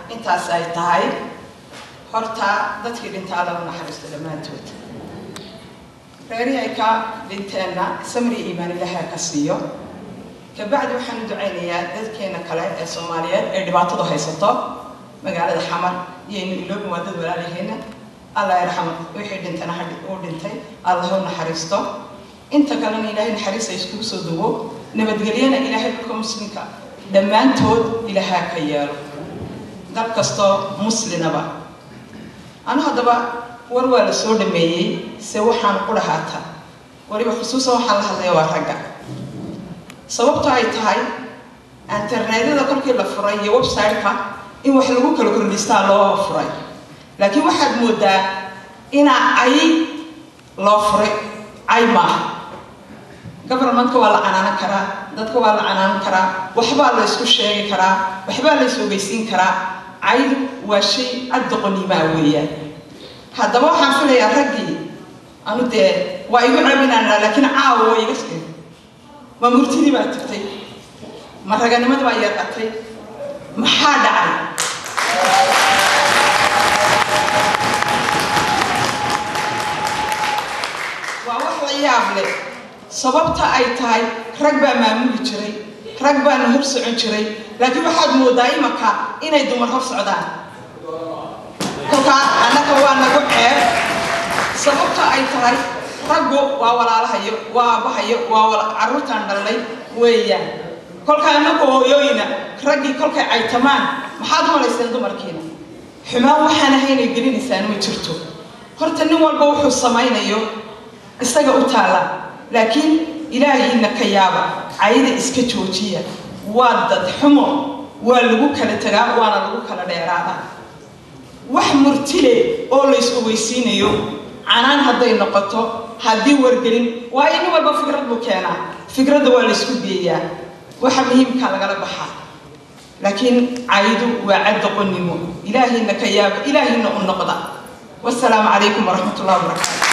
Intaas ay tahay, horta dadkii dhintaa Alla u naxariisto dhammaantood, reerihii ay ka dhinteenna samri iimaan Ilaaha ka siiyo. Kabacdi waxaan u ducaynayaa dadkeena kale ee Soomaaliyeed ee dhibaatadu haysato magaalada Xamar. Iyaynu iloobin, waa dad walaalaheena. Allah yarxamo wixii dhintana uu dhintay, Allah u naxariisto. Inta kalena Ilaahay naxariista iskugu soo duwo, nabadgelyana Ilaahay dhulka Muslimka dhammaantood Ilaahaa ka yeelo, dal kastoo muslinaba. Anu haddaba war waa la soo dhameeyey, se waxaan ku dhahaata waliba khusuusan waxaan la hadlaya waa ragga. Sababto ay tahay, internetyada kolkii la furay iyo website-ka in wax lagu kala kordhistaa loo furay, laakiin waxaad moodaa inaa cay loo furay. Cay maaha, governmentka waa la canaanan karaa, dadka waa la canaanan karaa, waxbaa la isku sheegi karaa, waxbaa la is ogeysiin karaa. Caydu waa shay cad doqonimaa weeyaan. Haddaba waxaan filayaa raggii, anu dee waa igu ceebinaan, laakiin caawa waa iga, ma murtidii baa tagtay, ma raganimadii baa yeeqatay, maxaa dhacay? Waa wax la yaab leh. Sababta ay tahay, rag baa maamuli jiray, rag baana hor socon jiray, laakiin waxaad moodaa imaka inay dumar hor socdaan. Kolkaa annaka waa nagu ceeb. Sababta ay tahay, raggu waa walaalahayo, waa aabbahayo, waa carruurtaan dhalnay weeyaan. Kolkaa annagu hooyooyina, raggii kolkay caytamaan, maxaad u malayseen dumarkiina? Xumaan waxaan ahaynay gelinaysaan ma jirto. Horta nin walba wuxuu samaynayo isaga u taalla, laakiin Ilaahiina ka yaaba, cayda iska joojiya. Waa dad xumo, waa lagu kala tagaa, waana lagu kala dheeraadaa. Wax murtile oo la is ogeysiinayo, canaan hadday noqoto, haddii wargelin, waayo nin walba fikrad buu keenaa, fikradda waa la isku geeyaa, waxa muhiimkaa lagala baxaa. Laakiin caydu waa cad doqonnimo. Ilaahiina ka yaaba, Ilaahiina u noqda. Wasalaamu calaykum waraxmat ullahi wabarakaatu.